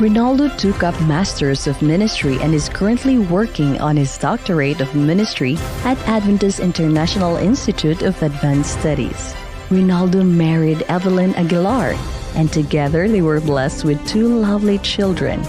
Rinaldo took up Masters of Ministry and is currently working on his Doctorate of Ministry at Adventist International Institute of Advanced Studies. Rinaldo married Evelyn Aguilar, and together they were blessed with two lovely children.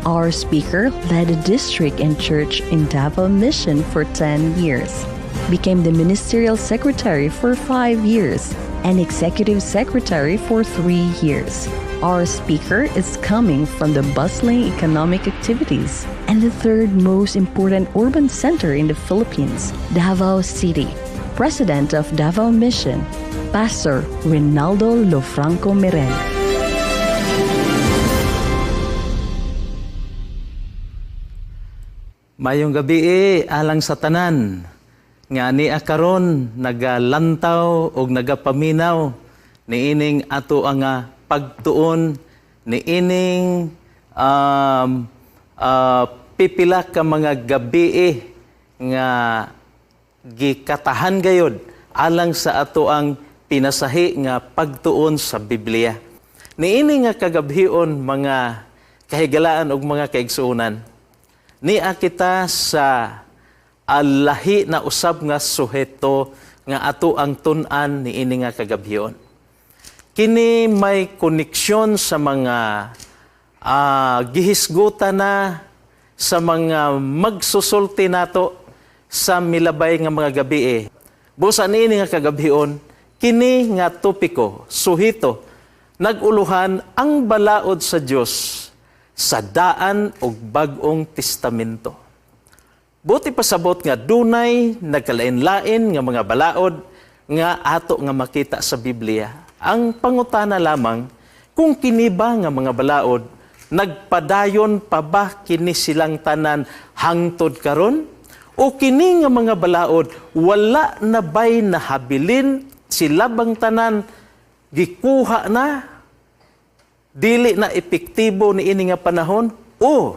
Our speaker led a district and church in Davao Mission for 10 years, became the ministerial secretary for 5 years, and executive secretary for 3 years. Our speaker is coming from the bustling economic activities and the third most important urban center in the Philippines, Davao City. President of Davao Mission, Pastor Rinaldo Lofranco Miren. Mayong gabi alang sa tanan nga niya karon nagalantaw og nagapaminaw niining ato ang pagtuon niining pipila ka mga gabi nga gikatahan gayod alang sa ato ang pinasahi nga pagtuon sa Biblia. Niini nga kagabhion, mga kahigalaan ug mga kaigsuonan, niya kita sa alahi na usab nga suheto nga ato ang tun-an niini nga kagabhion. Kini may koneksyon sa mga gihisgutan na sa mga magsusulti nato sa milabay nga mga gabi. Busa niini nga kagabhion, kini nga topiko, suhito, naguluhan ang balaod sa Dios sa Daan ug Bag-ong Testamento. Buti pasabot nga dunay nagkalain-lain nga mga balaod nga ato nga makita sa Biblia. Ang pangutana lamang kung kini ba nga mga balaod nagpadayon pa ba kini silang tanan hangtod karon, o kini nga mga balaod wala na bay nahabilin sila bang tanan gikuha na, dili na epektibo ni ini nga panahon, o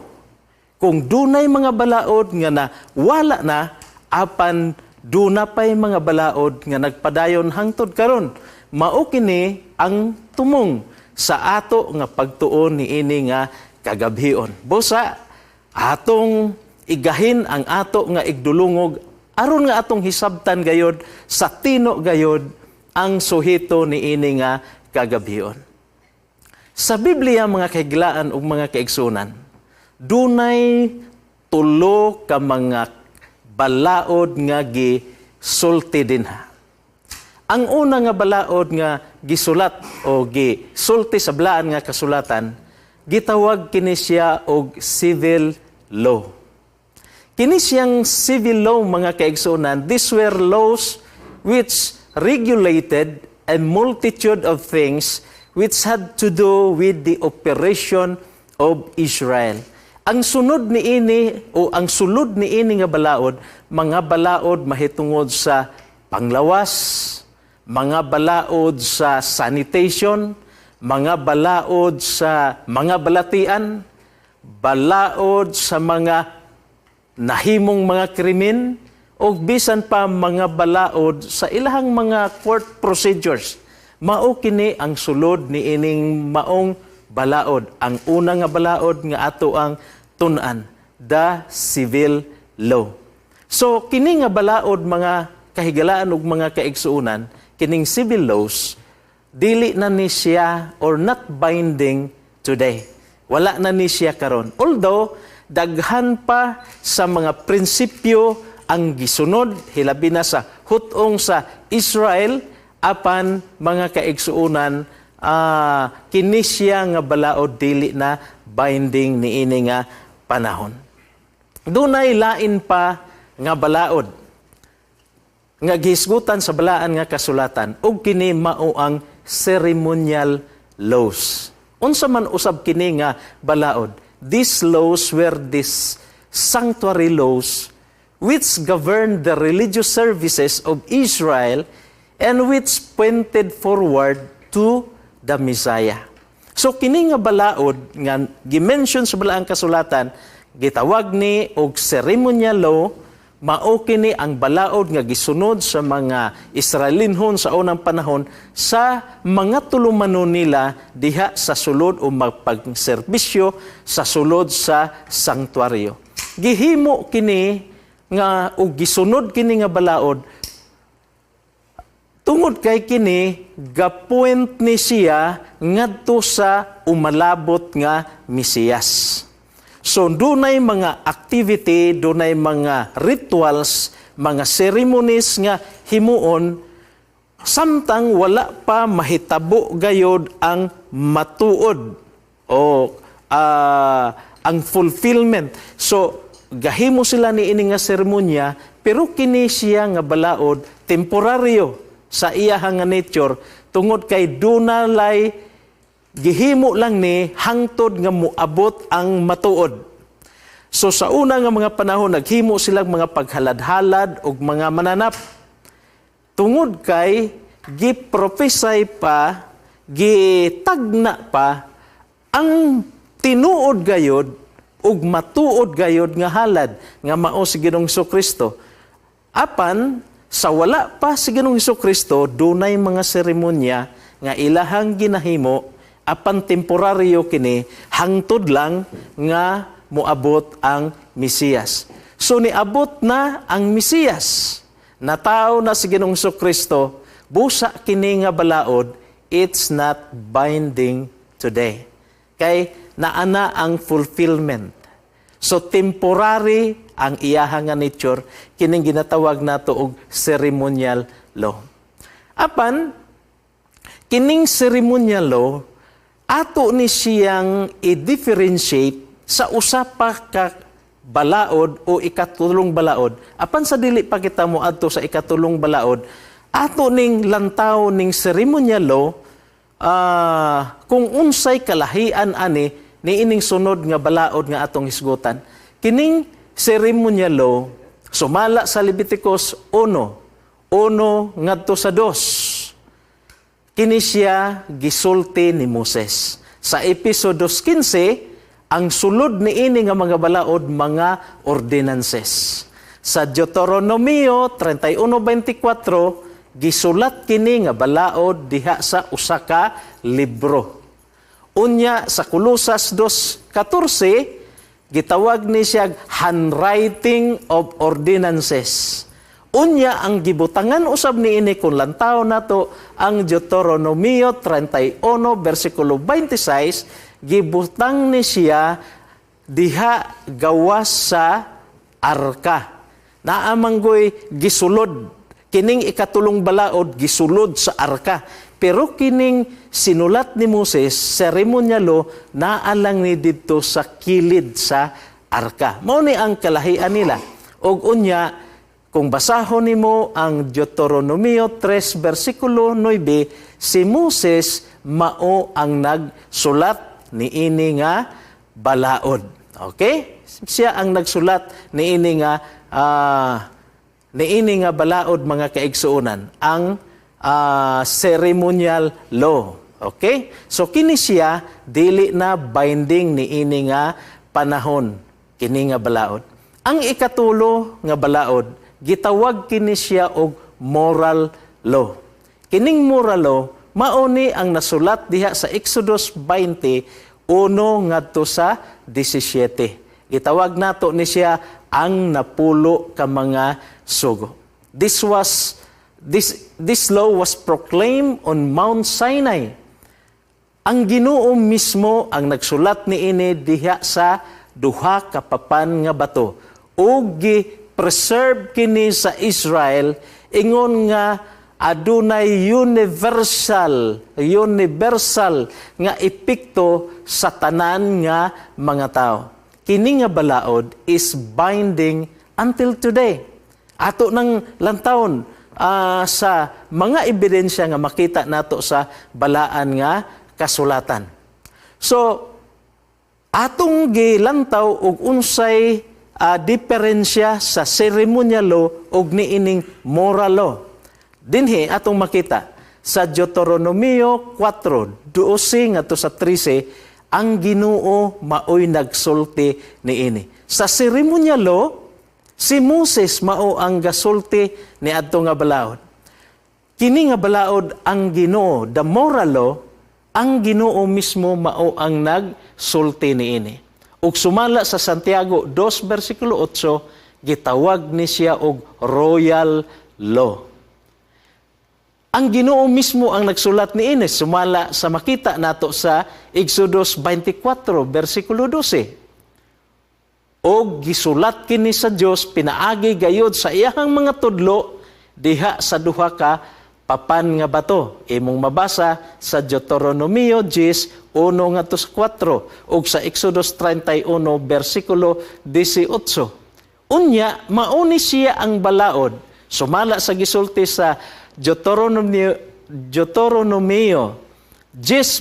kung dunay mga balaod nga na wala na apan duna pay mga balaod nga nagpadayon hangtod karon. Mao kini ang tumong sa ato nga pagtuon niini nga kagabhion. Busa atong igahin ang ato nga igdulungog aron nga atong hisabtan gayod sa tino gayod ang suhito niini nga kagabhion. Sa Biblia, mga kahiglaan ug mga kaigsunan, dunay tulo ka mga balaod nga gisulti dinha. Ang una nga balaod nga gisulat o gisulti sa Balaan nga Kasulatan, gitawag kini siya og civil law. Kini siyang civil law, mga kaigsunan, these were laws which regulated a multitude of things which had to do with the operation of Israel. Ang sunod niini o ang sulod niini nga balaod, mga balaod mahitungod sa panglawas, mga balaod sa sanitation, mga balaod sa mga balatian, balaod sa mga nahimong mga krimen, o bisan pa mga balaod sa ilahang mga court procedures. Mao kini ang sulod niining maong balaod. Ang una nga balaod nga ato ang tun-an, the civil law. So kini nga balaod, mga kahigalaan ug mga kaigsuonan, kining civil laws dili na ni siya or not binding today. Wala na ni siya karon. Although daghan pa sa mga prinsipyo ang gisunod hilabi na sa hutong sa Israel, apan mga kaigsuonan, kini siya nga balaod dili na binding niini nga panahon. Dunay lain pa nga balaod nga gihisgutan sa Balaan nga Kasulatan, ug kini mao ang ceremonial laws. Unsa man usab kini nga balaod? These laws were these sanctuary laws which governed the religious services of Israel and which pointed forward to the Messiah. So kini nga balaod nga gimension sa Balaang Kasulatan, gitawag ni og ceremonial law, Mao kini ang balaod nga gisunod sa mga Israelinhon sa unang panahon sa mga tulumanon nila diha sa sulod o magpagserbisyo sa sulod sa sanktuaryo. Gihimo kini nga o gisunod kini nga balaod tungod kay kini gapuent ni siya ngadto sa umalabot nga Mesiyas. So dunay mga activity, dunay mga rituals, mga ceremonies nga himuon samtang wala pa mahitabo gayod ang matuod o ang fulfillment. So gahimo sila ni ini nga seremonya, pero kini siya nga balaod temporaryo sa iya nga nature tungod kay dunalay gihimo lang ni hangtod nga moabot ang matuod. So sa una nga mga panahon, naghimo silang mga paghalad-halad ug mga mananap. Tungod kay gi-prophesy pa, gitagna pa ang tinuod gayod ug matuod gayod nga halad nga mao si Ginoong Kristo. Apan sa wala pa si Ginoong Kristo, dunay mga seremonya nga ilahang ginahimo, apan temporaryo kini hangtod lang nga moabot ang Mesiyas. So niabot na ang Mesiyas. Natawo na si Ginoong Kristo, busa kini nga balaod, it's not binding today. Kay naana ang fulfillment. So temporary ang iyaha nga nature kining ginatawag nato og ceremonial law. Apan kining ceremonial law, ato ni siyang i-differentiate sa usa pa ka balaod o ikatulong balaod. Apan sa dili pa kita mo adto sa ikatulong balaod, ato ning lantaw ning ceremonial law kung unsay kalahian ani niining sunod nga balaod nga atong hisgutan. Kining ceremonial law sumala sa Leviticus 1:1 ngadto sa 2. Kini siya gisulti ni Moses. Sa Episo 2:15, ang sulod niini nga mga balaod mga ordinances. Sa Deuteronomio 31:24, gisulat kini nga balaod diha sa usa ka libro. Unya sa Kolosas 2:14, gitawag ni siya handwriting of ordinances. Unya ang gibutangan usab niini, kung lantaw nato ang Deuteronomio 31 versikulo 26, gibutang ni siya diha gawas sa arka. Naa manggoy gisulod kining ikatulong balaod, gisulod sa arka. Pero kining sinulat ni Moses, ceremonial law, naa lang ni didto sa kilid sa arka. Mao ni ang kalahian nila. Og unya, kung basahon nimo ang Deuteronomio 3 versikulo 9, si Moses mao ang nagsulat niini nga balaod. Okay? Siya ang nagsulat niini nga balaod, mga kaigsuonan, ang ceremonial law. Okay? So kini siya dili na binding niini nga panahon kini nga balaod. Ang ikatulo nga balaod, gitawag kini siya og moral law. Kining moral law mao ni ang nasulat diha sa Exodus 20:1 ngadto sa 17. Gitawag nato ni siya ang napulo ka mga sugo. This was this this law was proclaimed on Mount Sinai. Ang Ginoo mismo ang nagsulat niini diha sa duha ka papan nga bato. Ug gi-preserve kini sa Israel ingon nga adunay universal nga epekto sa tanan nga mga tao. Kini nga balaod is binding until today. Ato nang lantawon sa mga ebidensya nga makita nato sa balaan nga kasulatan. So atong gilantaw og unsay diferensya sa ceremonial law ug niining moral law. Dinhi atong makita sa Deuteronomio 4:12 ngadto sa 13, ang Ginoo maoy nagsulti niini. Sa ceremonial law, Si Moses mao ang gasulti ni adto nga balaod. Kini nga balaod, ang Ginoo, the moral law, ang Ginoo mismo mao ang nagsulti niini. Ug sumala sa Santiago 2 versikulo 8, gitawag ni siya og royal law. Ang Ginoo mismo ang nagsulat niini, sumala sa makita nato sa Exodus 24 versikulo 12. Og gisulat kini sa Dios pinaagi gayod sa iyahang mga tudlo diha sa duha ka papan nga bato. Imong mabasa sa Deuteronomio 10, 1 ngadto sa 4 ug sa Exodus 31 versikulo 18. Unya mauni siya ang balaod sumala sa gisulti sa Deuteronomio 10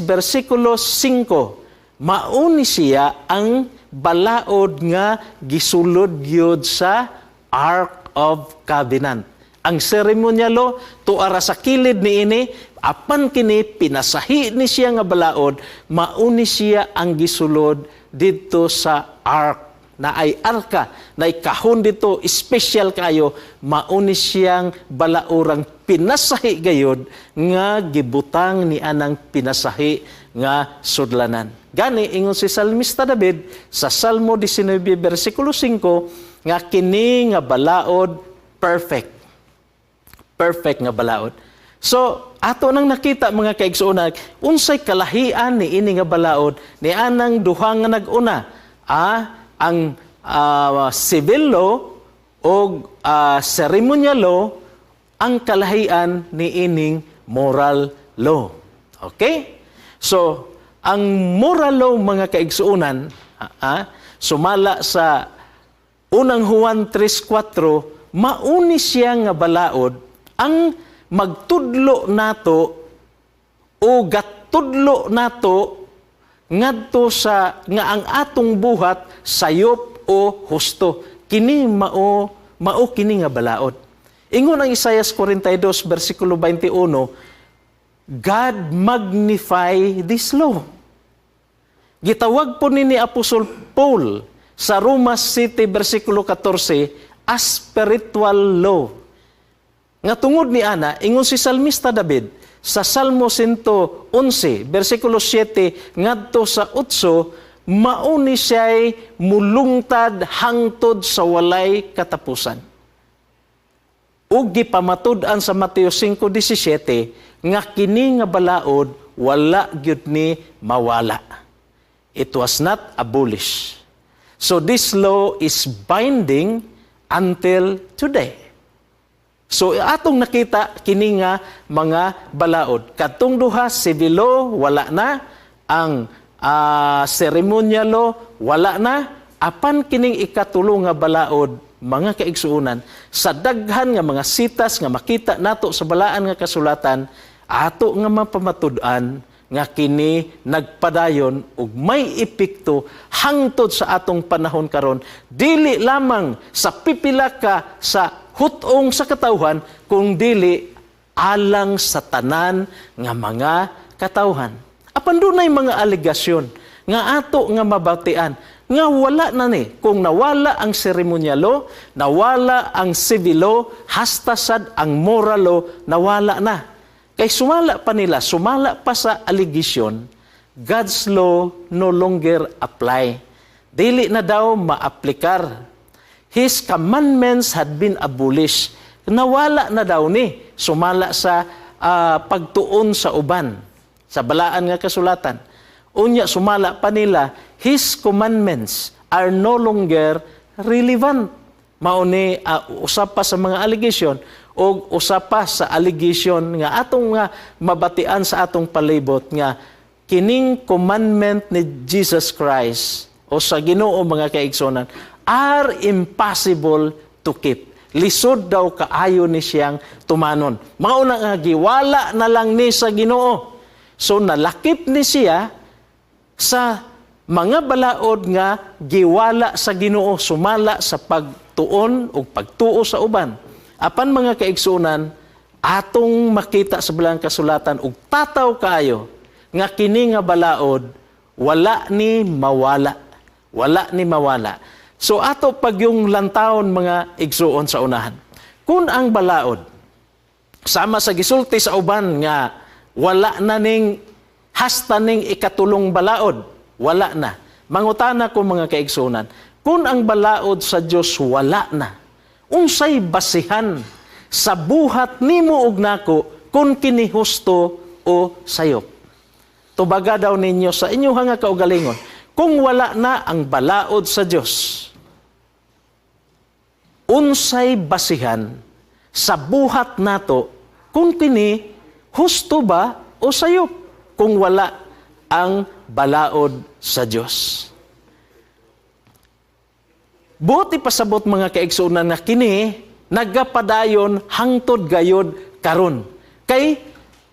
versikulo 5. Mauni siya ang balaod nga gisulod gyud sa Ark of Covenant. Ang ceremonial law tuara sa kilid niini, apan kini pinasahi ni siya nga balaod, mauni siya ang gisulod didto sa ark na ay arka na kahon dito, special kayo. Mauni siyang balaurang pinasahi gayod nga gibutang ni anang pinasahi nga sudlanan. Gani ingon si Salmista David sa Salmo 19 bersikulo 5 nga kini nga balaod perfect, perfect nga balaod. So, ato nang nakita, mga kaigsuonan, unsay kalahian ni ini nga balaod ni anang duha nga nag-una. Ang civil law o ceremonial law, ang kalahian ni ining moral law. Okay? So, ang moral law, mga kaigsuonan, sumala sa Unang Juan 3:4, mauni siya nga balaod ang magtudlo nato o gatudlo nato ngadto sa nga ang atong buhat sayop o husto. Kini mao mao kini nga balaod. Ingon ang Isaias 42 bersikulo 21, God magnify this law. Gitawag po ni Apostol Paul sa Roma 7 bersikulo 14 as spiritual law. Nga tungod ni ana, ingon si Salmista David sa Salmo 111 bersikulo 7 ngadto sa 8, mauni siya'y mulungtad hangtod sa walay katapusan. Ug gipamatud-an sa Mateo 5:17 nga kini nga balaod wala gyud ni mawala. It was not abolished. So this law is binding until today. So atong nakita kini nga mga balaod. Katong duha, civil law, wala na, ang ceremonial law wala na, apan kining ikatulo nga balaod, mga kaigsuonan, sa daghan nga mga sitas nga makita nato sa Balaan nga Kasulatan, ato nga mapamatud-an nga kini nagpadayon ug may epekto hangtod sa atong panahon karon, dili lamang sa pipila ka sa hutong sa katawhan, kung dili alang sa tanan nga mga katawhan. Apan dunay mga alegasyon nga ato nga mabatian nga wala na ni, kung nawala ang ceremonial law, nawala ang civil law, hasta sad ang moral law nawala na. Kay sumala pa nila, sumala pa sa allegation, God's law no longer apply. Dili na daw maaplikar. His commandments had been abolished. Nawala na daw ni sumala sa pagtuon sa uban sa Balaan nga Kasulatan. Unya sumala pa nila, his commandments are no longer relevant. Mao ni usa pa sa mga allegation o usa pa sa allegation nga atong nga mabatian sa atong palibot nga kining commandment ni Jesus Christ o sa Ginoo, mga kaigsuonan, are impossible to keep. Lisod daw kaayo ni siyang tumanon. Mao na nga giwala na lang ni sa Ginoo. So nalakip ni siya sa mga balaod nga giwala sa Ginoo sumala sa pagtuon o pagtuo sa uban. Apan, mga kaigsuonan, atong makita sa Balaang Kasulatan ug tataw kaayo nga kini nga balaod wala ni mawala. Wala ni mawala. So ato pag yung lantawon, mga igsuon, sa unahan. Kung ang balaod, sama sa gisulti sa uban nga wala na ning hasta ning ikatulong balaod, wala na. Mangutana ko, mga kaigsunan, kung ang balaod sa Dios wala na, unsay basihan sa buhat nimo ug nako kung kini husto o sayop? Tubaga daw ninyo sa inyong nga kaugalingon, kung wala na ang balaod sa Dios, unsay basihan sa buhat nato kung kini husto ba o sayop kung wala ang balaod sa Dios? Buot ipasabot, mga kaigsuonan, nga kini nagapadayon hangtod gayod karon. Kay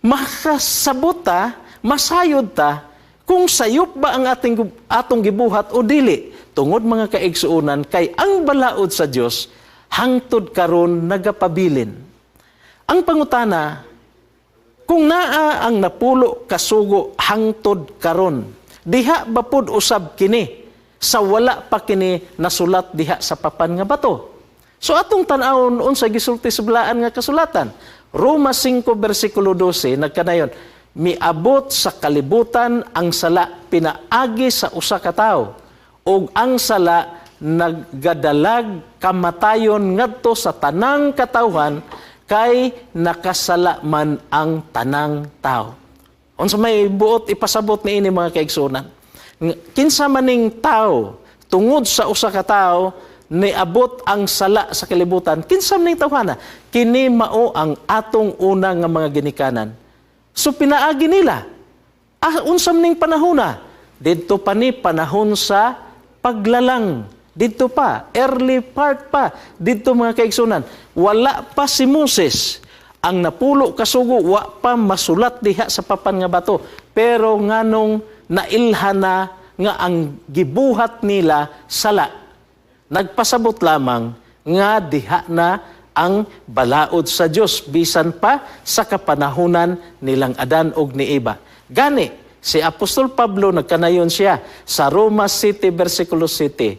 makasabot ta, masayod ta kung sayop ba ang atong gibuhat o dili. Tungod, mga kaigsuonan, kay ang balaod sa Dios hangtod karon nagapabilin. Ang pangutana, kung naa ang 10 ka sugo hangtod karon, diha ba pud usab kini sa wala pa kini nasulat diha sa papan nga bato? So atong tan-awon unsa gisulti sa balaan nga kasulatan. Roma 5 bersikulo 12 nagkanayon, "Miabot sa kalibutan ang sala pinaagi sa usa ka tawo, ug ang sala nagadalag kamatayon ngadto sa tanang katawhan kay nakasala man ang tanang tao." Unsa may buot ipasabot niini, mga kaigsunan? Kinsa maning tao, tungod sa usa ka tawo niabot ang sala sa kalibutan, kinsa maning tawhana? Kini mao ang atong una nga mga ginikanan. So pinaagi nila. Unsa maning panahona? Didto pa ni panahon sa paglalang. Didto pa, early part pa. Didto, mga kaigsunan, wala pa si Moses. Ang 10 ka sugo, wa pa masulat diha sa papan nga bato. Pero nganong nailhan na nga ang gibuhat nila sala? Nagpasabot lamang nga diha na ang balaod sa Dios bisan pa sa kapanahunan nilang Adan og ni Eva. Gani si Apostol Pablo nagkanayon siya sa Roma 7 versikulo 7,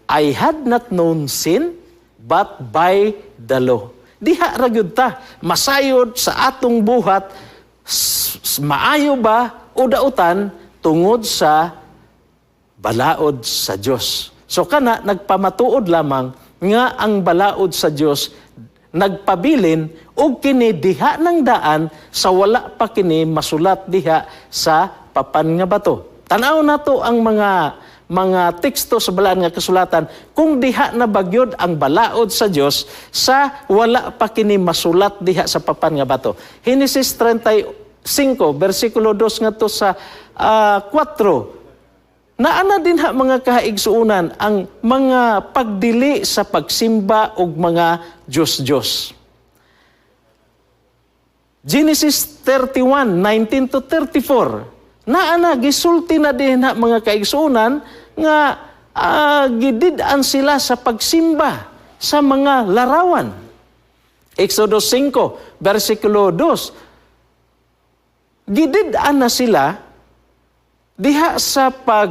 "I had not known sin but by the law." Diha ra gyud ta masayod sa atong buhat maayo ba o dautan tungod sa balaod sa Dios. So kana nagpamatuod lamang nga ang balaod sa Dios nagpabilin og kini diha ng daan sa wala pa kini masulat diha sa papan nga bato. Tan-aw nato ang mga teksto sa balaan nga kasulatan kung diha na bagyod ang balaod sa Dios sa wala pa kini masulat diha sa papan nga bato. Genesis 35 versikulo 2 ngadto sa 4. Naana din ha, mga kaigsuunan, ang mga pagdili sa pagsimba og mga Diyos-Diyos. Genesis 31, 19 to 34. Naana, gisulti na din ha, mga kaigsuunan, nga gidid-an sila sa pagsimba sa mga larawan. Exodus 5, versikulo 2. Gidid-an na sila diha sa pag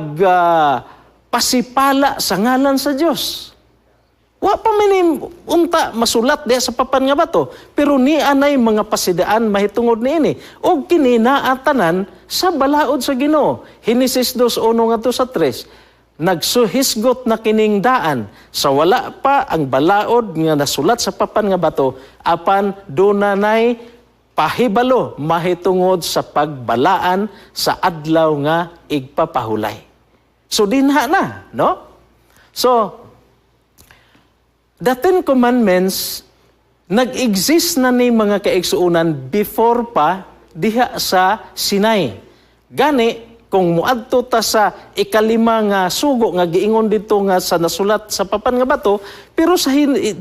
pasipala sa ngalan sa Dios. Wa pa man unta masulat diha sa papan nga bato, pero ni anay mga pasidaan mahitungod niini. Og kini naa tanan sa balaod sa Ginoo. Genesis 2:1 ngadto sa 3. Nagsuhisgot na kining daan sa wala pa ang balaod nga nasulat sa papan nga bato, apan dunanay pahibalo mahitungod sa pagbalaan sa adlaw nga igpapahulay. So dinha na, no? So the Ten Commandments nag-exist na ni, mga kaigsuonan, before pa diha sa Sinai. Gani kung muadto ta sa ikalima nga sugo nga giingon dito nga sa nasulat sa papan nga bato, pero sa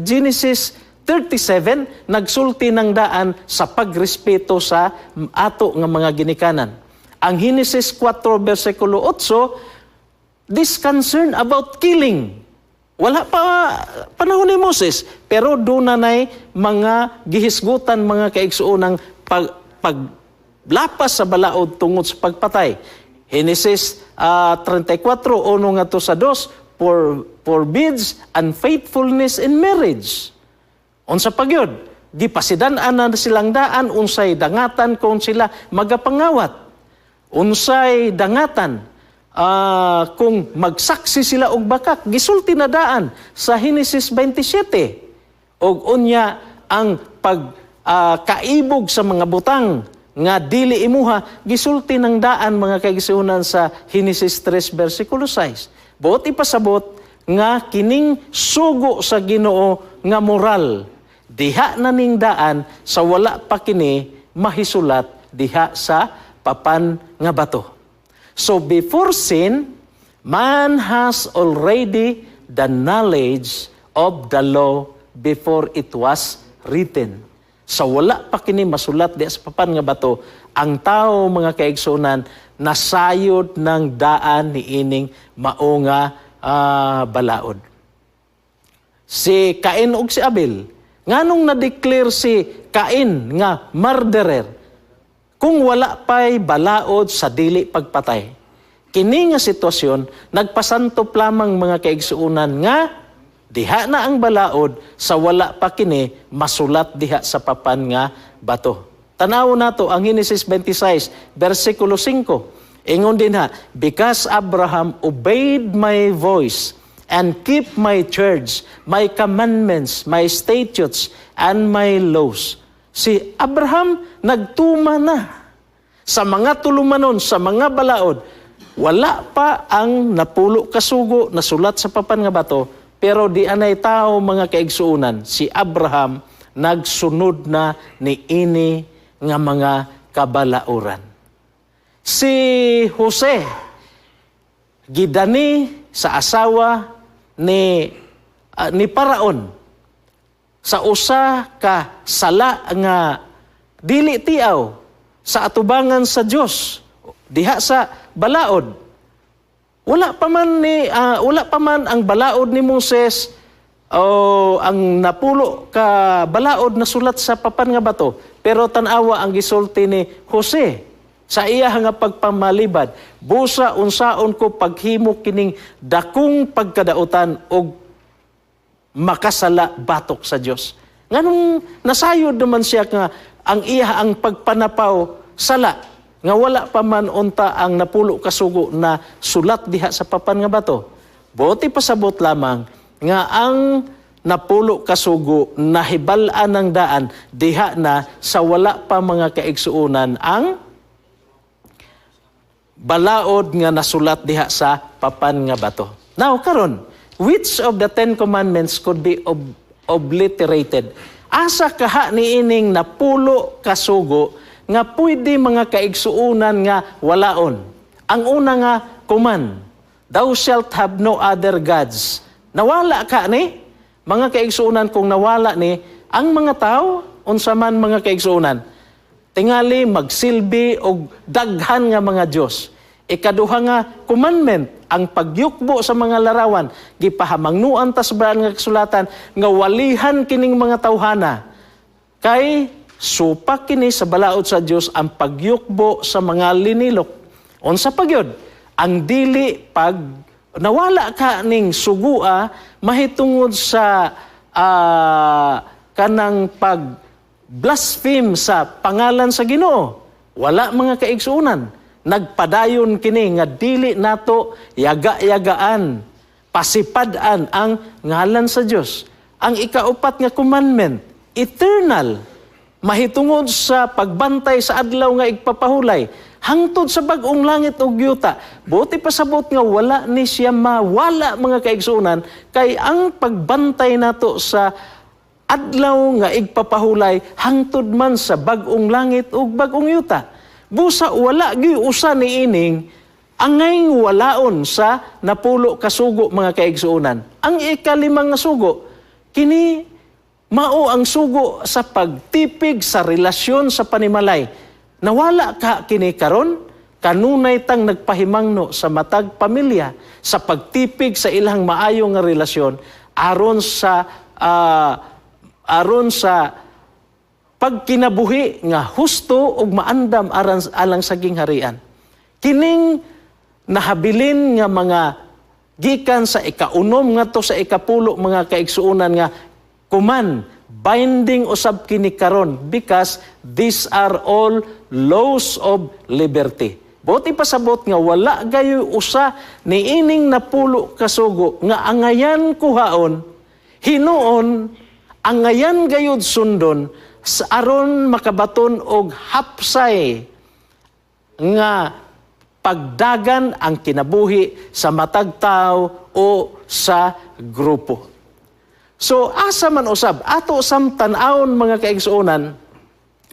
Genesis 37 nagsulti ng daan sa pagrespeto sa ato nga mga ginikanan. Ang Genesis 4 versikulo 8, this concern about killing. Wala pa panahon ni Moses, pero doon na nay mga gihisgutan, mga kaigsuonang paglapas sa balaod tungod sa pagpatay. Genesis 34, 1 ngadto sa 2, Forbids unfaithfulness in marriage. Unsa pa gyud? Gipasidan-an na silang daan unsay dangatan kung sila magapangawat. Unsay dangatan kung magsaksi sila og bakak, gisulti na daan sa Henesis 27. Og unya ang pag kaibog sa mga butang nga dili imuha, gisulti ng daan, mga kaigsuonan, sa Henesis 3 versikulo 6. Buot ipasabot nga kining sugo sa Ginoo nga moral diha na ning daan sa wala pa kini mahisulat diha sa papan nga bato. So before sin, man has already the knowledge of the law before it was written. Sa wala pa kini masulat diha sa papan nga bato, ang tao, mga kaigsuonan, nasayod ng daan ni ining mao nga balaod. Si Cain ug si Abel, nganong na-declare si Cain nga murderer kung wala pa'y balaod sa dili pagpatay? Kini nga sitwasyon nagpasantop lamang, mga kaigsuonan, nga diha na ang balaod sa wala pa kini masulat diha sa papan nga bato. Tanaw nato ang Genesis 26 versikulo 5. Ingon dinha, "Because Abraham obeyed my voice and keep my charge, my commandments, my statutes, and my laws." Si Abraham nagtuma na sa mga tulumanon, sa mga balaod. Wala pa ang napulo kasugo na sulat sa papan nga bato, pero di anay tao, mga kaigsuonan, si Abraham nagsunod na ni ini nga mga kabalauran. Si Jose gidani sa asawa ni Paraon sa usa ka sala nga dili tiaw sa atubangan sa Dios diha sa balaod. Wala pa man ang balaod ni Moses o ang napulo ka balaod na sulat sa papan nga bato, pero tan-awa ang gisulti ni Jose sa iya nga pagpamalibad, "Busa unsaon ko paghimo kining dakong pagkadautan og makasala batok sa Dios?" Nganong nasayod naman siya nga ang iya ang pagpanapaw sala nga wala pa man unta ang napulo kasugo na sulat diha sa papan nga bato? Buot ipasabot lamang nga ang napulo kasugo nahibal-an ng daan diha na sa wala pa, mga kaigsuonan, ang balaod nga nasulat diha sa papan nga bato. Now karon, which of the Ten Commandments could be obliterated? Asa kaha ni ining napulo kasugo nga pwede, mga kaigsuonan, nga walaon? Ang una nga command, "Thou shalt have no other gods." Nawala ka ni? Mga kaigsuonan, kung nawala ni, ang mga tao, unsa man, mga kaigsuonan, tingali magsilbi og daghan nga mga Dios. Ikaduha nga commandment, ang pagyukbo sa mga larawan. Gipahamangnuan ta sa balaan nga kasulatan nga walihan kining mga tawhana. Kay supak kini sa balaod sa Dios ang pagyukbo sa mga linilok. Unsa pa gyud? Ang dili pag nawala ka ning sugua mahitungod sa kanang pag blaspheme sa pangalan sa Ginoo. Wala, mga kaigsuonan. Nagpadayon kini nga dili nato yaga-yagaan, pasipad-an ang ngalan sa Dios. Ang ikaupat nga commandment, eternal, mahitungod sa pagbantay sa adlaw nga igpapahulay hangtod sa bag-ong langit ug yuta. Buot ipasabot nga wala ni siya mawala, mga kaigsuonan, kay ang pagbantay nato sa adlaw nga igpapahulay hangtod man sa bag-ong langit ug bag-ong yuta. Busa wala gyud usa ni ining angay walaon sa napulo kasugo, mga kaigsuonan. Ang ikalimang nga sugo, kini mao ang sugo sa pagtipig sa relasyon sa panimalay. Nawala ka kini karon, kanunay tang nagpahimangno sa matag pamilya sa pagtipig sa ilang maayo nga relasyon aron sa pagkinabuhi nga husto ug maandam alang sa gingharian. Kining nahabilin nga mga Gikan sa 6 ngadto sa 10, mga kaigsuonan, nga command, binding usab kini karon because these are all laws of liberty. Buot ipasabot nga wala gayoy usa niining 10 ka sugo nga angayan kuhaon, hinuon angayan gayud sundon sa aron makabaton og hapsay nga pagdagan ang kinabuhi sa matag tao o sa grupo. So asa man usab ato sam tan-awon, mga kaigsuonan,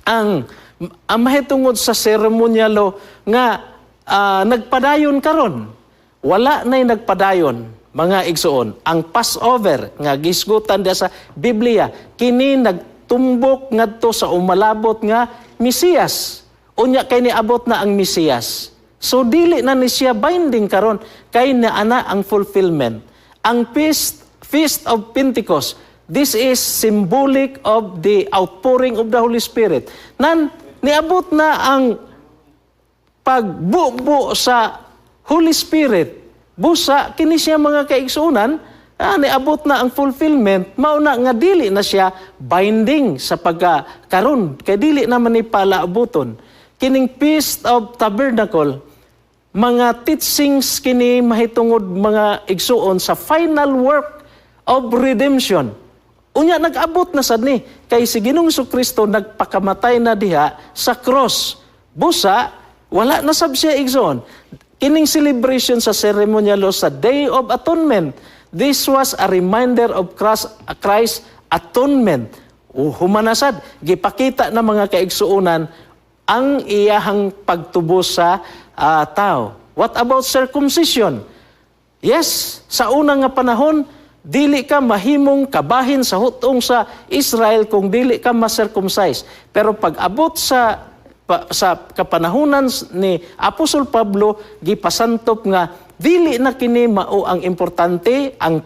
ang mahitungod sa seremonyalo nga nagpadayon karon? Wala na'y nagpadayon, mga igsuon. Ang Passover nga gisgutan diya sa Biblia, kini nagtumbok ngadto sa umalabot nga Mesiyas. Unya kay niabot na ang Mesiyas. So dili na ni siya binding karon kay naana ang fulfillment. Ang Feast of Pentecost, this is symbolic of the outpouring of the Holy Spirit. Nan niabot na ang pagbubo sa Holy Spirit. Busa kini siya, mga kaigsuonan, niabot na ang fulfillment, mao na nga dili na siya binding sa pagka karon kay dili naman ni palaabuton. Kining Feast of Tabernacle, mga teachings kini mahitungod, mga igsuon, sa final work of redemption. Unya nag-abot na sad ni kay si Ginoong Kristo nagpakamatay na diha sa cross. Busa wala na sab siya, igsoon. Kining celebration sa ceremonial sa Day of Atonement, this was a reminder of Christ's atonement. O humanasad, gipakita na, mga kaigsuonan, ang iyahang pagtubos sa tao. What about circumcision? Yes, sa unang nga panahon, dili ka mahimong kabahin sa hutong sa Israel kung dili ka ma-circumcise. Pero pag abot sa kapanahunan ni Apostol Pablo, gipasantop nga dili na kini mao ang importante, ang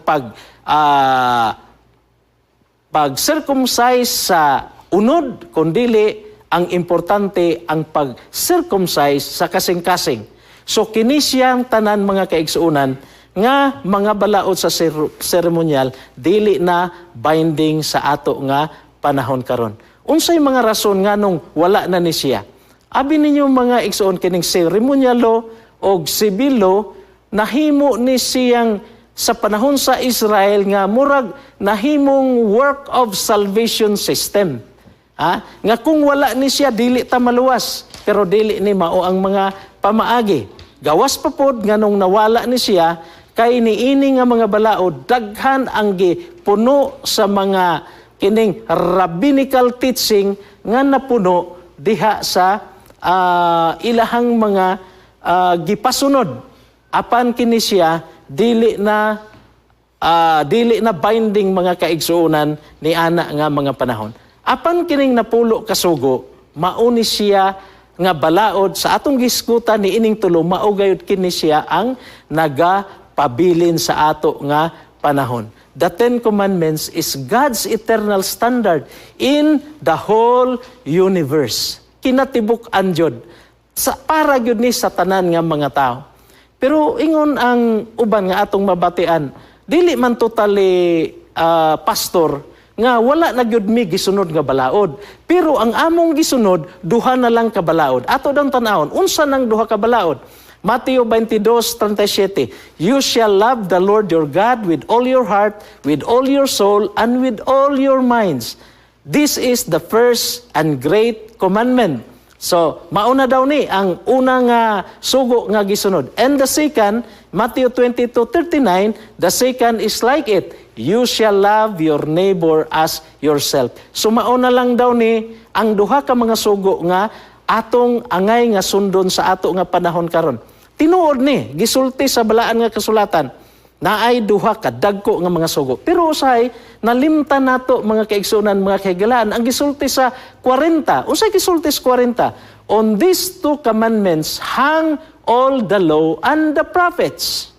pag-circumcise sa unod, kundili ang importante ang pag-circumcise sa kasing-kasing. So kini siyang tanan, mga kaigsuonan, nga mga balaod sa seremonyal, dili na binding sa ato nga panahon karon. Unsay mga rason nganong wala na ni siya? Abi ninyo, mga igsuon, kining ceremonial law og civil law, nahimo ni siyang sa panahon sa Israel nga murag nahimong work of salvation system. Ha? Nga kung wala ni siya, dili ta maluwas, pero dili ni mao ang mga pamaagi. Gawas pa pod nganong nawala ni siya kay niini nga mga balaod, daghan ang gipuno sa mga kining rabbinical teaching nga napuno diha sa ilahang mga gipasunod. Apan kini siya dili na binding, mga kaigsuonan, ni ana nga mga panahon. Apan kining 10 ka sugo, mao ni siya nga balaod sa atong gisgutan ni ining tulo, mao gayud kini siya ang nagapabilin sa ato nga panahon. The Ten Commandments is God's eternal standard in the whole universe. Kinatibuk-an jud. Sa para gyud ni sa tanan nga mga tao. Pero ingon ang uban nga atong mabatian, dili man totally, pastor, nga wala na gyud mi gisunod nga balaod. Pero ang among gisunod, duha na lang ka balaod. Ato dang tan-awon, unsa nang duha ka balaod? Mateo 22:37, "You shall love the Lord your God with all your heart, with all your soul, and with all your minds. This is the first and great commandment." So, mauna daw ni ang unang sugo nga gisunod. And the second, Matthew 22:39, the second is like it. "You shall love your neighbor as yourself." So, mauna lang daw ni ang duha ka mga sugo nga atong angay nga sundon sa ato nga panahon karon. Tinuod ni, gisulti sa balaan nga kasulatan, naay duha ka dagko nga mga sugo. Pero usahay, nalimtan nato, mga kaigsunan, mga kahigalaan, ang gisulti sa 40. Unsay gisulti sa 40? "On these two commandments hang all the law and the prophets."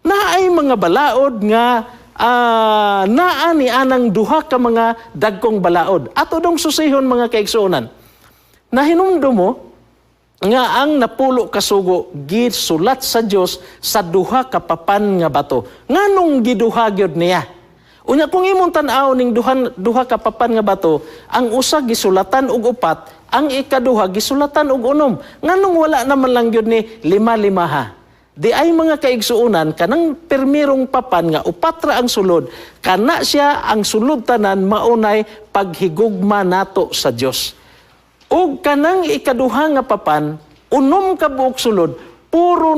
Naay mga balaod nga naa ni anang duha ka mga dagkong balaod. Ato dong susihon, mga kaigsuonan. Nahinumdum mo Nga ang napulo kasugo gisulat sa Dios sa duha ka papan nga bato. Nganong giduha gyud niya? Unya kung imong tan-aw ning duha ka papan nga bato, ang usa gisulatan og upat, ang ikaduha gisulatan og 6. Nganong wala naman lang gyud ni lima-lima ha? Di ay, mga kaigsuonan, kanang permirong papan nga upat ra ang sulod, kana siya ang sulod tanan maunay paghigugma nato sa Dios. Ug kanang ikaduha nga papan, 6 ka buok sulod, puro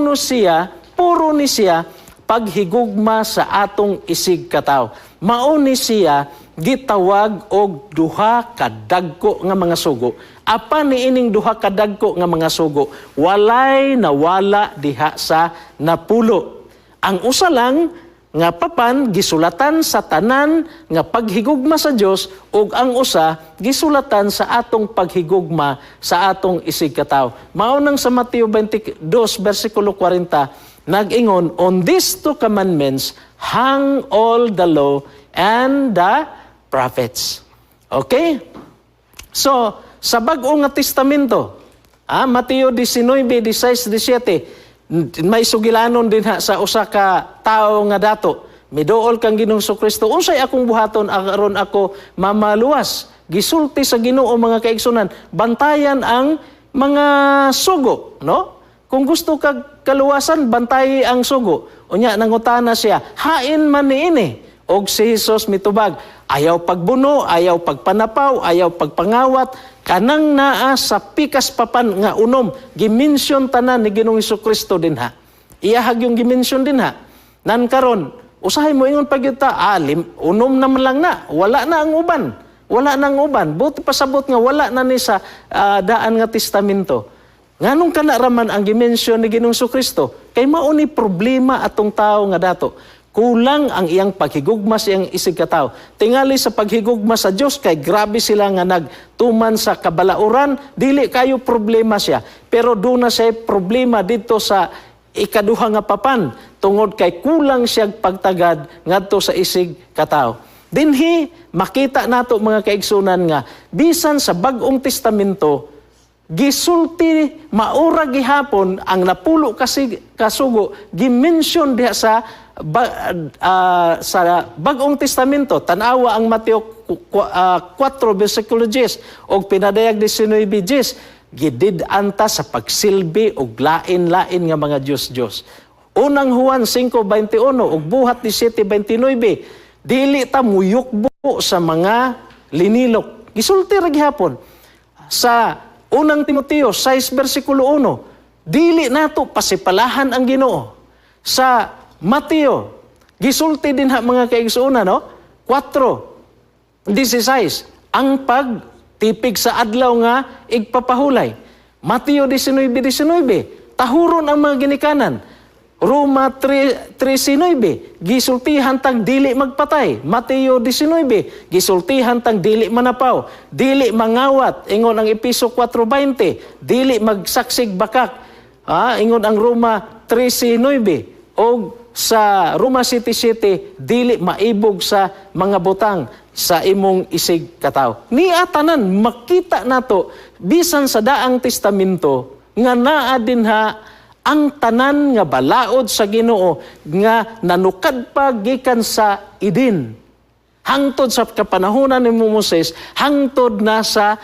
ni siya paghigugma sa atong isig katawo. Mao ni siya gitawag og duha ka dagko nga mga sugo. Apan niining duha ka dagko nga mga sugo, walay nawala diha sa napulo. Ang usa lang nga papan gisulatan sa tanan nga paghigugma sa Dios ug ang usa gisulatan sa atong paghigugma sa atong isig katawo. Mao nang sa Mateo 22 bersikulo 40 nag-ingon, "On these two commandments hang all the law and the prophets." Okay? So, sa Bag-o nga Testamento, Mateo 19, 16, 17, may sugilanon din ha sa usa ka tawo nga dato. Miduol kang Ginoong Kristo, "Unsay akong buhaton aron ako mamaluwas?" Gisulti sa Ginoo, mga kaigsunan, "Bantayan ang mga sugo," no? "Kung gusto kag kaluwasan, bantayi ang sugo." Unya nangutana siya, "Hain man niini?" Og si Jesus mitubag, "Ayaw pagbuno, ayaw pagpanapaw, ayaw pagpangawat, kanang naa sa pikas papan nga 6, gimensyon tanan ni Ginoong Kristo dinha." Iyahag yung gimensyon dinha. Nan karon, usahay mo ingon pagyud ta, 6 naman lang na, wala na ang uban. Wala na ang uban. Buti pasabot nga wala na ni sa daan nga testamento. Nganong kana raman ang gimensyon ni Ginoong Kristo? Kay mao ni problema atong tao nga dato. Kulang ang iyang paghigugma sa iyang isig katawo. Tingali sa paghigugma sa Dios kay grabe sila nga nagtuman sa kabalauran, dili kayo problema siya. Pero doon na siya problema dito sa ikaduha nga papan tungod kay kulang siya pagtagad ngadto sa isig katawo. Dinhi makita nato, mga kaigsunan, nga bisan sa Bag-ong Testamento gisulti maura gihapon ang napulo kasi kasugo, gimensyon diha sa Bag-ong Testamento. Tan-awa ang Mateo 4 bersikulo 10 og Pinadayag 19 10, gidid-an ta sa pagsilbi og lain-lain nga mga Dios-Dios. Unang Juan 5:21 ug Buhat 17:29, dili ta muyukbo sa mga linilok. Gisulti ra gihapon. Sa Unang Timoteo 6 bersikulo 1, dili nato pasipalahan ang Ginoo. Sa Mateo, gisulti din ha, mga kaigsuonan, no? 4:16, ang pagtipig sa adlaw nga igpapahulay. Mateo 19:19, tahuron ang mga ginikanan. Roma 3:13, gisultihan tang dili magpatay. Mateo 19, gisultihan tang dili manapaw, dili mangawat, ingon ang Epeso 4:20, dili magsaksig bakak. Ingon ang Roma 13:9 og sa Roma 7:7, dili maibog sa mga butang sa imong isig katawo. Nia tanan makita nato bisan sa Daang Testamento nga naa dinha ang tanan nga balaod sa Ginoo nga nanukad pa gikan sa Eden hangtod sa kapanahonan ni Moses, hangtod na sa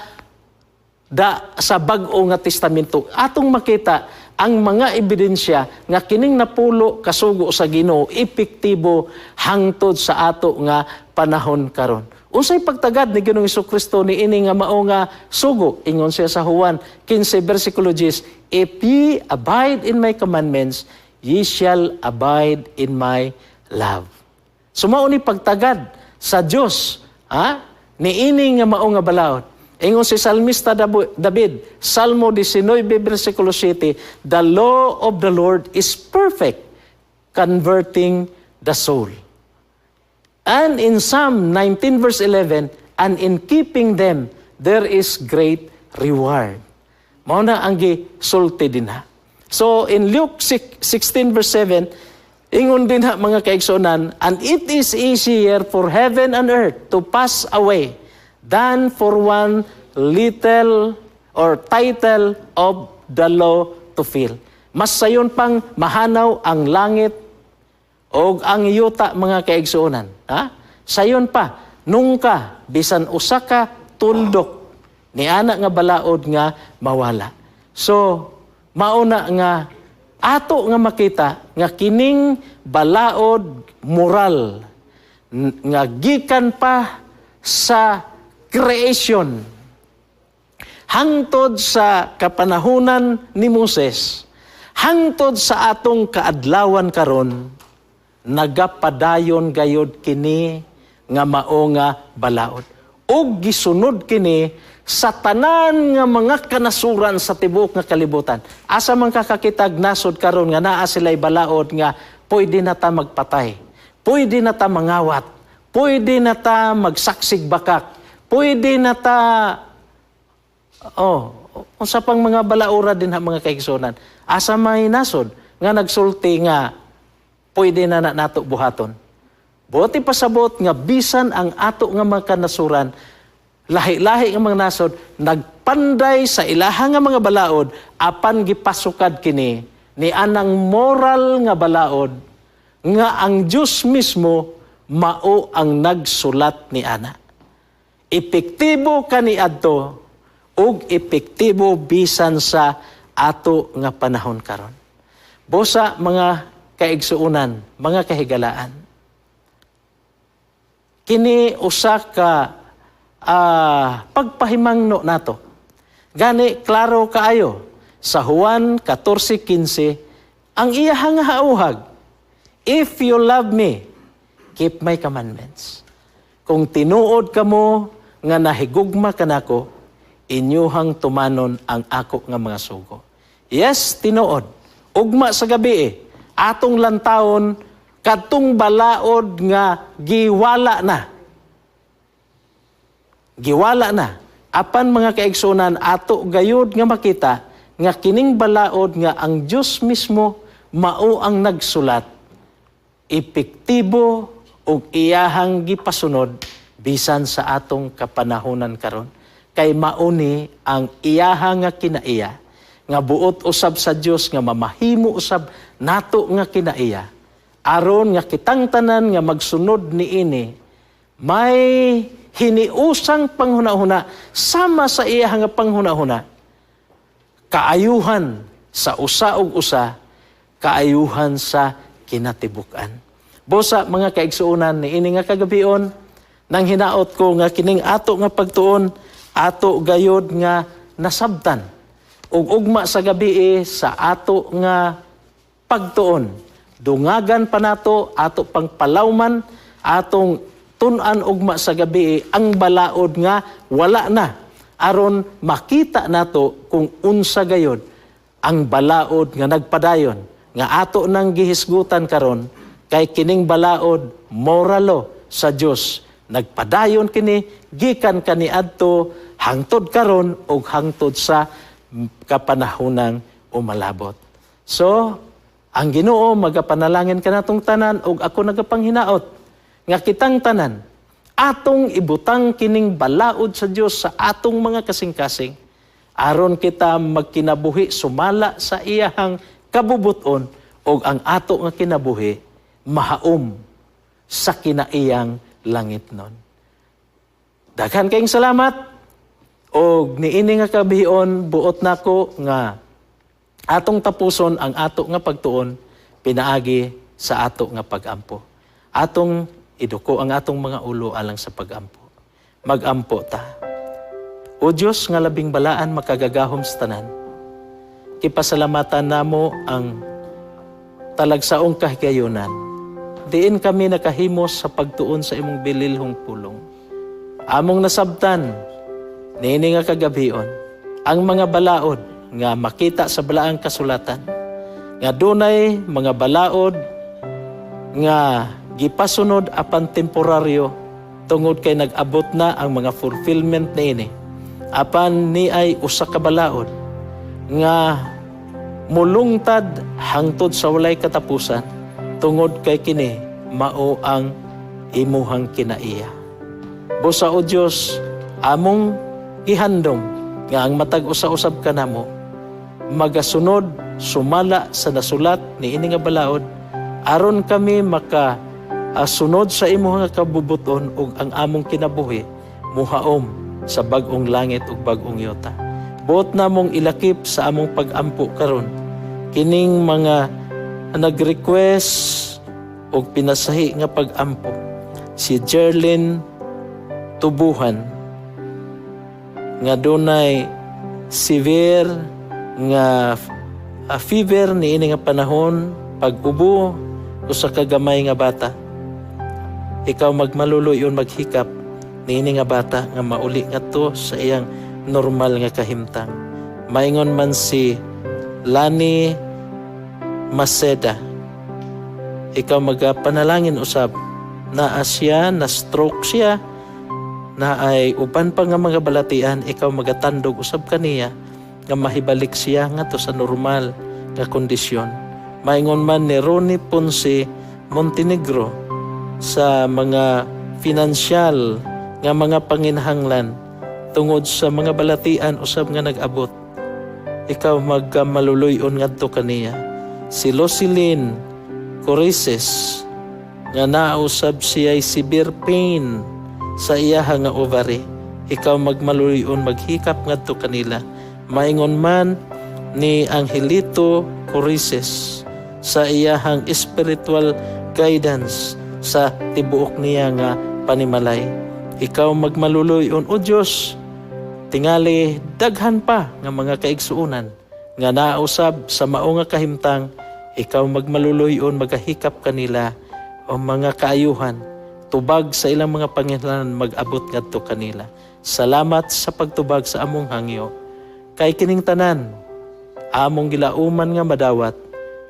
Bag-o nga Testamento. Atong makita ang mga ebidensya nga kining napulo kasugo sa Ginoo epektibo hangtod sa ato nga panahon karon. Unsay pagtagad ni Ginoong Kristo ni ini nga mao nga sugo? Ingon siya sa Juan 15 bersikulo 10, "If ye abide in my commandments, ye shall abide in my love." So mao ni pagtagad sa Dios, ha? Ni ini nga mao nga balaod. Ingon si Salmista David, Salmo 19 bersikulo 7, "The law of the Lord is perfect, converting the soul." And in Psalm 19 verse 11, "And in keeping them, there is great reward." Mao na ang gisulti dinha. So in Luke 16 verse 7, ingon dinha, mga kaigsuonan, "And it is easier for heaven and earth to pass away than for one little or or title of the law to fail. Mas sayon pang mahanaw ang langit o ang yuta, mga kaigsuonan. Ha? Sayon pa, nungka, bisan usa ka tuldok ni ana nga balaod nga mawala. So, mauna nga ato nga makita nga kining balaod moral nga gikan pa sa creation hangtod sa kapanahunan ni Moses, hangtod sa atong kaadlawan karon, nagapadayon gayod kini nga mao nga balaod ug gisunod kini sa tanan nga mga kanasuran sa tibuok nga kalibutan. Asa man kakakitag nasod karon nga naa sila'y balaod nga pwede na ta magpatay, pwede na ta mangawat, pwede na ta magsaksig bakak, pwede na ta, oh, unsa pang mga balaura din ha, mga kaigsunan? Asa may nasod nga nagsulti nga pwede na na nato buhaton? Buot ipasabot nga bisan ang ato nga mga kanasuran, lahi-lahi nga mga nasod, nagpanday sa ilaha nga mga balaod, apan gipasukad kini ni anang moral nga balaod nga ang Dios mismo mao ang nagsulat ni ana. Epektibo kaniadto ug epektibo bisan sa ato nga panahon karon. Busa, mga kaigsuonan, mga kahigalaan, kini usa ka pagpahimangno nato. Gani klaro kaayo sa Juan 14:15 ang iyahang hauhag, "If you love me, keep my commandments." Kung tinuod kamo nga nahigugma kanako, inyuhang tumanon ang ako nga mga sugo. Yes, tinuod. Ugma sa gabi eh, atong lantawon kadtong balaod nga giwala na. Giwala na. Apan, mga kaigsunan, ato gayud nga makita nga kining balaod nga ang Dios mismo mao ang nagsulat, epektibo ug iyahang gipasunod bisan sa atong kapanahonan karon. Kay mauni ang iyaha nga kinaiya nga buot usab sa Dios nga mamahimo usab nato nga kinaiya, aron nga kitang tanan nga magsunod niini may hiniusang panghunahuna sama sa iya nga panghunahuna, kaayuhan sa usa ug usa, kaayuhan sa kinatibuk-an. Busa, mga kaigsuonan, niini nga kagabion, nang hinaot ko nga kining ato nga pagtuon ato gayod nga nasabtan ug ugma sa gabi sa ato nga pagtuon, dungagan pa nato, ato pang palawman, atong tun-an ugma sa gabi ang balaod nga wala na, aron makita nato kung unsa gayod ang balaod nga nagpadayon nga ato nang gihisgutan karon. Kay kining balaod moral law sa Dios, nagpadayon kini gikan kaniadto hangtod karon ug hangtod sa kapanahonang umalabot. So, ang Ginoo magapanalangin kanatong tanan ug ako nagapanghinaot nga kitang tanan atong ibutang kining balaod sa Dios sa atong mga kasing-kasing aron kita magkinabuhi sumala sa iyahang kabubuton ug ang ato nga kinabuhi mahaom sa kinaiyang langitnon. Daghan kayong salamat og niini nga kabion, buot nako nga atong tapuson ang ato nga pagtuon pinaagi sa ato nga pagampo. Atong iduko ang atong mga ulo alang sa pagampo. Magampo ta. O Dios nga labing balaan, makagagahom sa tanan, kipasalamatan namo ang talagsaong kahigayunan diin kami nakahimos sa pagtuon sa imong bililhong pulong. Among nasabtan niini nga kagabion ang mga balaod nga makita sa balaang kasulatan, nga dunay mga balaod nga gipasunod apan temporaryo tungod kay nag-abot na ang mga fulfillment niini. Apan ni ay usa ka balaod nga mulungtad hangtod sa walay katapusan tungod kay kini mao ang imuhang kinaiya. Busa, O Dios, among gihandom Nga ang matag usa-usab ka namo magasunod sumala sa nasulat ni ini nga balaod aron kami maka sunod sa imong nga kabubuton ug ang among kinabuhi muhaom sa bag-ong langit ug bag-ong yuta. Buot namong ilakip sa among pag-ampo karon kining mga nag-request og pinasahi nga pag-ampo: si Jerlyn Tubuhan nga dunay severe nga fever niini nga panahon, pag-ubo, usa ka gamay nga bata. Ikaw magmaluloy-on, maghikap niini nga bata nga mauli ngadto sa iyang normal nga kahimtang. Maingon man si Lani Maceda, ikaw magapanalangin usab. Naa siya na stroke siya na ay uban pa nga mga balatian. Ikaw magatandog usab kaniya nga mahibalik siya ngadto sa normal nga kondisyon. Maingon man ni Ronnie Ponce Montenegro sa mga finansyal nga mga panginahanglan tungod sa mga balatian usab nga nag-abot. Ikaw magmaluluyon ngadto kaniya. Si Locelyn Corices nga nausab siya severe pain sa iyaha nga ovary. Ikaw magmaluyon, maghikap ngadto kanila. Maingon man ni Angelito Corices sa iyahang spiritual guidance sa tibuok niya nga panimalay. Ikaw magmaluluyon, O Dios. Tingali daghan pa nga mga kaigsuonan nga nausab sa mao nga kahimtang. Ikaw magmaluluyon, magahikap kanila o mga kaayuhan, tubag sa ilang mga panginahanglan mag-abot ngadto kanila. Salamat sa pagtubag sa among hangyo. Kay kining tanan among gilauman nga madawat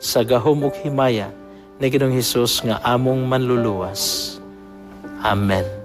sa gahom ug himaya ni Ginoong Hesus nga among manluluwas. Amen.